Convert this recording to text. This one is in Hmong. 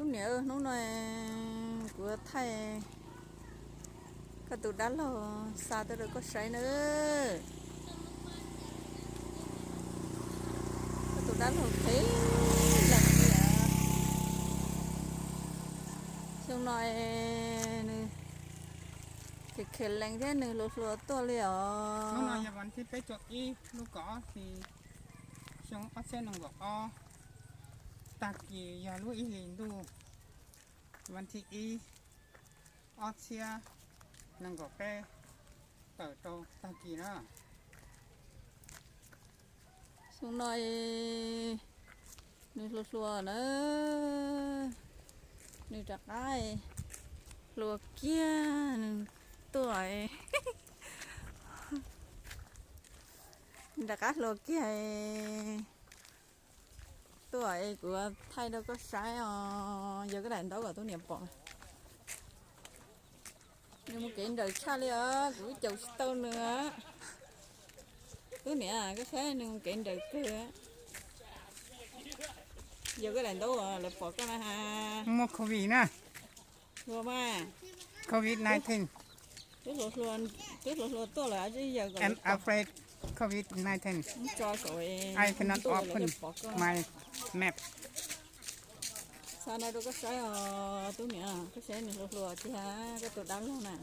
Niam, hnub no kuv thaij koj tus dab laug xa tuaj rau koj saib na. Koj tus dab laug khev lees li os. Xyoo no nws khev khev lees thiab nws hluas hluas tuaj li os. Hnub no yog vas thib peb caug ib lub kaum ob hlis xyoo ob txhiab nees nkaum ob, tag kis yog lub ib hlis ntuj, vas thib ib, ob txhiab nees nkaum peb, tawm rau tag kis na. Xyoo no nws hluas hluas na, nws rov qab hluas kiag, nws tuaj, nws rov qab hluas kiag. Tuaj es kuv thaij rau koj saib os, yog koj daim ntaub kom tub niam pom. Nws mus kev nrawm tshaj li os, kuv caum tsis tau nws. Tub niam, koj saib nws mus kev nrawm kawg. Yog koj daim ntaub lawv pom koj na has. Muaj covid na. Hluas mas. Covid nineteen. Twb hluas hluas, twb hluas hluas tuaj lawm, yog kom lawv pom. I'm afraid covid nineteen. Muab tso saum, I cannot open my map. Xa no rau koj saib os tub niam, koj saib nws hluas hluas tiag, koj tus dab laug na.